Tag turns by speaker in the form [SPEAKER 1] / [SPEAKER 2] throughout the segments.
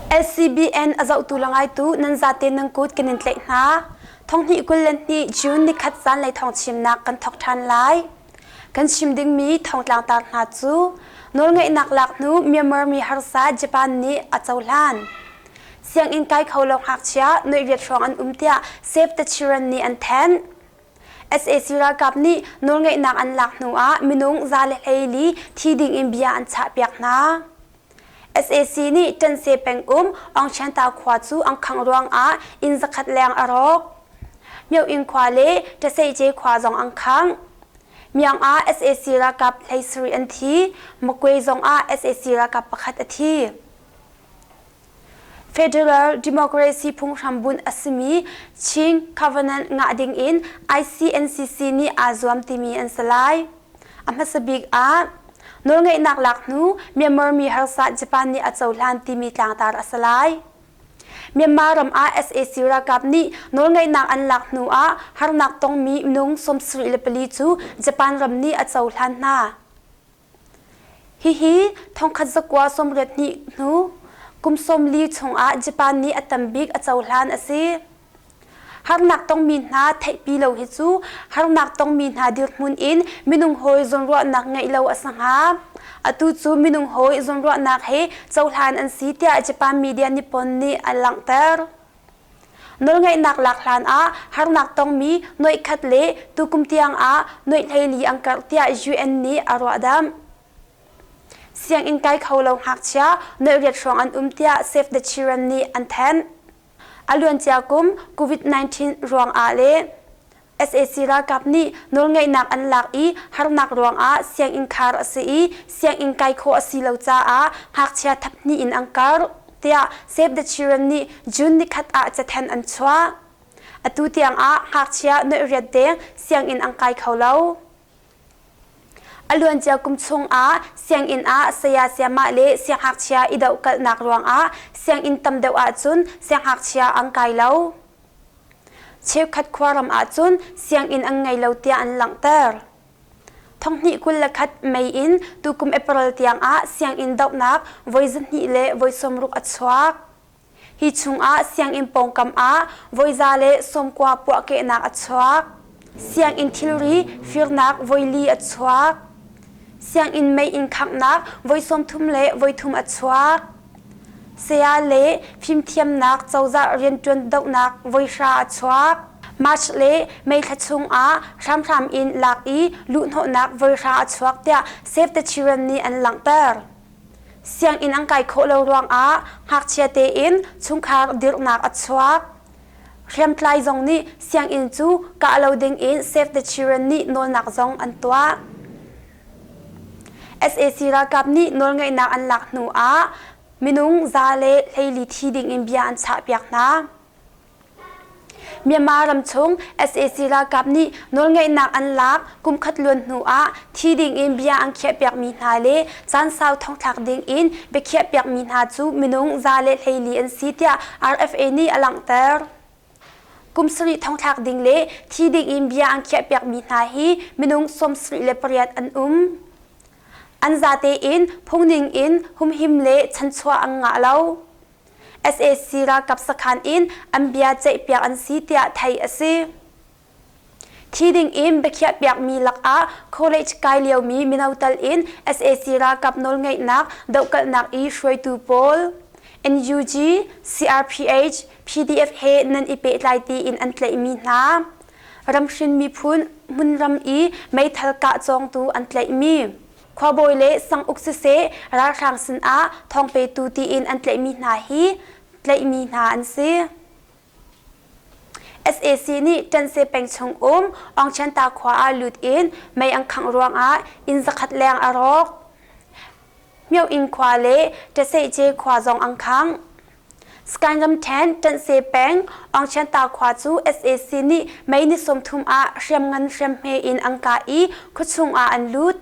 [SPEAKER 1] SCBN a zohtu le ngaitu nan zate nan kut kan in tlaih hna. Thonghnih 22 June nikhat zanlei thawng chimnak kan thawk ṭhan lai. Kan chim dingmi thongtlang tar hna cu nawlngeihnak lak hnu Myanmar mi harsa Japan nih a cohlan. Sianginn kai kho lo ngakchia nuihriat hrawng an um tiah Save the Children nih an thanh. Sac ralkap nih nawlngeihnak an lak hnu ah minung 114 thi ding in bia an chahpiak hna. Sac nih Ṭanse pengum Aungchanta khua cu an khangh ruangah inn zakhat leng a rawk. Myoing khua le Ṭaseihce khua zong an khangh. Myaung ah sac ralkap 17 an thi, Makwe zong ah sac ralkap pakhat a thi. Federal Democracy phunghram bunh a simi Chin Covenant ngah ding in ICNCC nih aa zuam timi an si lai. A hmasa bik ah nawlngeihnak lak hnu Myanmar mi harsa Japan nih a cohlan timi tlangtar a si lai. Myanmar ram ah sac ralkap nih nawlngeihnak an lak hnu ah harnak tongmi minung 74 cu Japan ram nih a cohlan hna. Hihi thongkhat zakua 82 hnu kum 40 chungah Japan nih a tambik a cohlan a si. Harnak tongmi hna theihpi lo hi cu harnak tongmi hna dirhmun in minung hawi zawnruahnak ngeih lo a si hnga. Atu cu minung hawi zawnruahnak he cohlan an si tiah Japan media Nippon nih a langhter. Nawlngeihnak lak hlan ah harnak tongmi nuaihkhat le tukum tiang ah nuaih 14 an karh tiah UN nih a ruahdamh. Sianginn kai kho lo ngakchia nuaih riat hrawng an um tiah Save the Children nih an thanh. A luancia kum COVID-19 ruangah le sac ralkap nih nawlngeihnak an lak i harnak ruangah sianginn khar a si i sianginn kai khawh a si lo caah ngakchia thaphnih in an karh tiah Save the Children nih June nikhat ah cathanh an chuah. Atu tiang ah ngakchia nuaih riat deng sianginn an kai kho lo. A luancia kum chungah sianginn ah saya sayamah le siangngakchia i dohkalhnak ruangah sianginn tam deuh ahcun siangngakchia an kai lo. Cheukhat khuaram ahcun sianginn an ngei lo tiah an langhter. Thonghnih 21 May in tukum April tiangah sianginn dohnak voi 200 le voi 60 a chuak. Hi chungah sianginn pawngkam ah voi 190 puahkehnak a chuak. Sianginn thilri firnak voi li a chuak. Sianginn mei-inn khanghnak voi 30 le voi thum a chuak. Saya le fimthiamnak cozah rianṭuan dohnak voi hra a chuak. March le May thla chungah hramhram in lak i luhhnawhnak voi hra a chuak tiah Save the Children nih an langhter. Sianginn an kai khawh lo ruangah ngakchia tein chungkhar dirhnak a chuak. Hriamtlai zong nih sianginn cu kah lo dingin Save the Children nih nawlnak zong an tuah. Sac ralkap nih nawlngeihnak an lak hnu ah minung 114 thi dingin bia an chahpiak hna. Myanmar ramchung sac ralkap nih nawlngeihnak an lak kumkhat luan hnu ah thi dingin bia an khiahpiakmi hna le caan sau thongthlak dingin biakhiahpiakmi hna cu minung 114 an si tiah RFA nih a langhter. Kum sarih thongthlak ding le thi dingin bia an khiahpiakmi hna hi minung 78 an um. An zate in phungning in humhim le chanchuah an ngah lo. Sac ralkap sakhan in an bia ceihpiak an si tiah theih a si. Thi ding in biakhiahpiakmi lakah college kai liomi mino tal in sac ralkap nawlngeihnak dohkalhnak i hruaitu pawl NUG, CRPH, PDF he nan i pehtlai tiin an tlaihmi hna. Ramhrin miphun hmunram i meithal kah cawngtu an tlaihmi. Khuabawi le sanguk siseh ralhrang sinah thawngpetu tiin an tlaihmi hna hi tlaihmi hna an si. Sac nih Ṭanse peng chung um Aungchanta khua ah lut in mei an khangh ruangah inn zakhat leng a rawk. Myoing khua le Ṭasehce khua zong an khangh. Sky ramṭhen Ṭanse peng Aungchanta khua cu sac nih May ni 30 ah hriamngan hriamhme in an kah i khuachung ah an lut.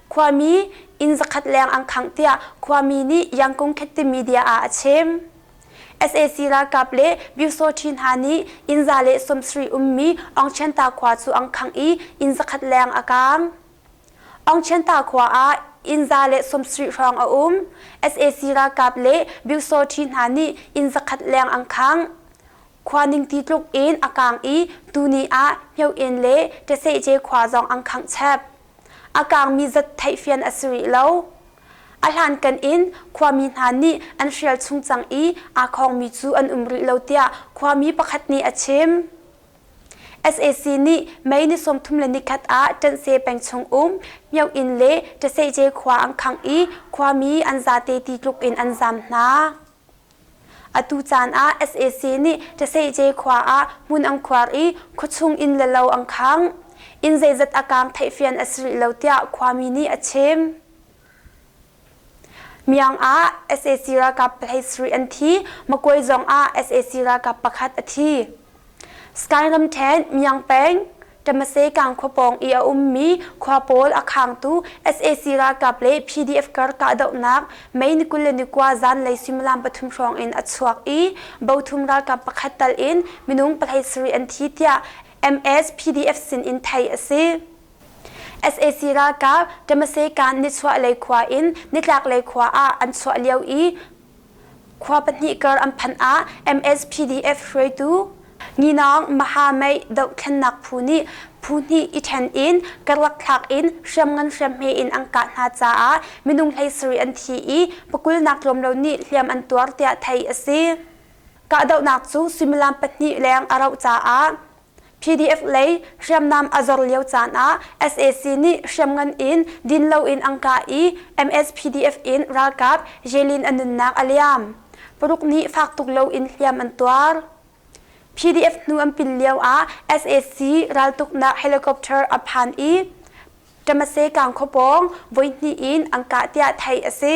[SPEAKER 1] Khuami inn zakhat leng an khangh tiah khuami nih Yangkung Khetti media ah a chim. Sac ralkap le Byusawṭhi hna nih inn 170 ummi Aungchanta khua cu an khangh i inn zakhat leng a kaang. Aungchanta khua ah inn 170 hrawng a um. Sac ralkap le Byusawṭhi hna nih inn 100 leng an khangh. Khua ningti tluk in a kaang i tuni ah Hmyoin le Ṭasehce khua zong an khangh chep. A kaangmi zat theihfian a si rih lo. A hlankan in khuami hna nih an hrial chung cang i aa khawngmi cu an um rih lo tiah khuami pakhat nih a chim. Sac nih May ni 31 ah Ṭanhse peng chung um Myoinn le Ṭasehce khua an khangh i khuami an zate ti tluk in an zaam hna. Atu caan ah sac nih Ṭasehce khua ah hmun an khuar i khuachung inn le lo an khangh. Inn zeizat a kaang theihfian a si rih lo tiah khuami nih a chim. Miang ah sac ralkap pahleih sarih an thi, Makuai zong ah sac ralkap pakhat a thi. Sky ramṭhen Miang peng Tamase kang khua pawng i a ummi khua pawl a khangtu sac ralkap le PDF kar kahdohnak May ni 29 zanlei suimilam 3 hrawng in a chuak i bothum ralkap pakhat tal in minung pahlei sarih an thi tiah MS-PDF sin in theih a si. Sac ralkap Tamasekan nichuahlei khua in nitlaklei khua ah an chuah lio i khua pahnih kar an phanh ah MSPDF hruaitu Nginawng Mahamei dohthlennak phu nih phu hnih i ṭhen in karlak thlak in hriamngan hriamhme in an kah hna caah minung 17 an thi i pakulnak tlawm lo nih hliam an tuar tiah theih a si. Kahdohnak cu suimilam pahnih leng a rauh caah PDF lei hriamnam a zor lio caan ah sac nih hriamngan in din loin an kah i MSPDF in ralkap Jelin a nunnak a liam. Paruk nih fak tuk loin hliam an tuar. PDF hnu an pil lio ah sac raltuknak helicopter a phan i Ṭamase kang khua pawng voihnih in an kah tiah theih a si.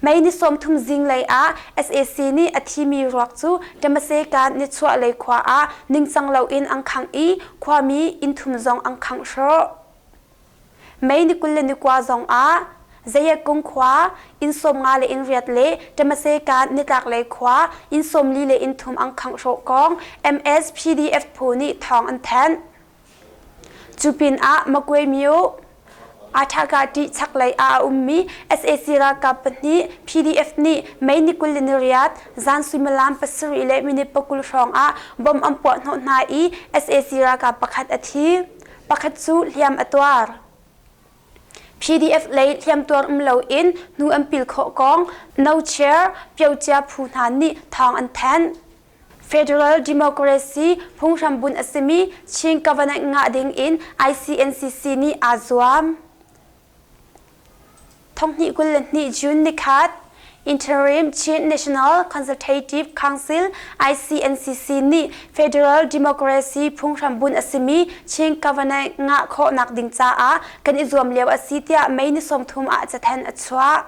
[SPEAKER 1] May ni 30 zinglei ah sac nih a thimi ruak cu Ṭamase kan nichuahlei khua ah ningcang loin an khangh i khuami inn thum zong an khangh hrawh. May ni 29 zong ah Zayakung khua inn 50 le inn riat le Ṭamase kan nitlaklei khua inn 40 le inn thum an khangh hrawh kong MSPDF phu nih thawng an thanh. Cu pinah Magwe myo Athakati chaklei ah a ummi sac ralkap pahnih PDF nih May ni 28 zan suimilam 7 le minute 20 hrawng ah bomb an puah hnawh hna i sac ralkap pakhat a thi. Pakhat cu hliam a tuar. PDF lei hliamtuar um loin hnu an pil khawh kong No Chair Pyocia phu hna nih thawng an thanh. Federal Democracy phunghram bunh a simi Chin Covenant ngah ding in ICNCC nih aa zuam. 2022 June nikhat Interim Chin National Consultative Council ICNCC nih Federal Democracy phunghram bunh a simi Chin Covenant ngah khawhnak ding caah kan i zuam lio a si tiah May ni 30 ah cathanh a chuah.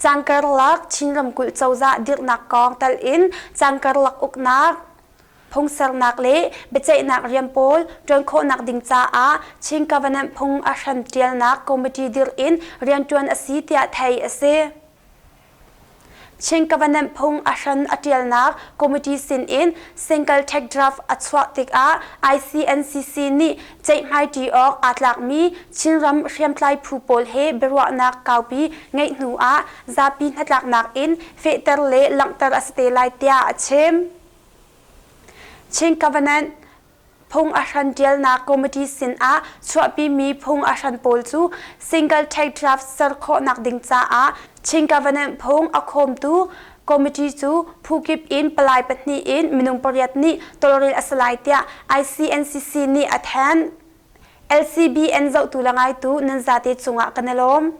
[SPEAKER 1] Cangkarlak Chin ramkulh cozah dirhnak kong tal in cangkarlak uknak, phungsernak le biaceihnak rian pawl ṭuan khawhnak ding caah Chin Covenant phung a hran ṭialnak committee dirh in rianṭuan a si tiah theih a si. Chin Covenant phung a hran a ṭialnak committee sin in single tax draft a chuah tikah ICNCC nih ceihmaiṭi awk aa tlakmi Chinram hriamtlai phu pawl he biaruahnak kaupi ngeih hnu ah zapi hnatlaknak in fehter le langhter a si te lai tiah a chim. Chin Covenant phung a hran ṭialnak committee sin ah chuahpimi phung a hran pawl cu single tax draft ser khawhnak ding caah Chin Covenant phung a khawmtu committee cu phu kip in palai pahnih in minung pariat nih tawlrel a si lai tiah ICNCC nih a thanh. LCBN zohtu le ngaitu nan zate cungah kan i lawm.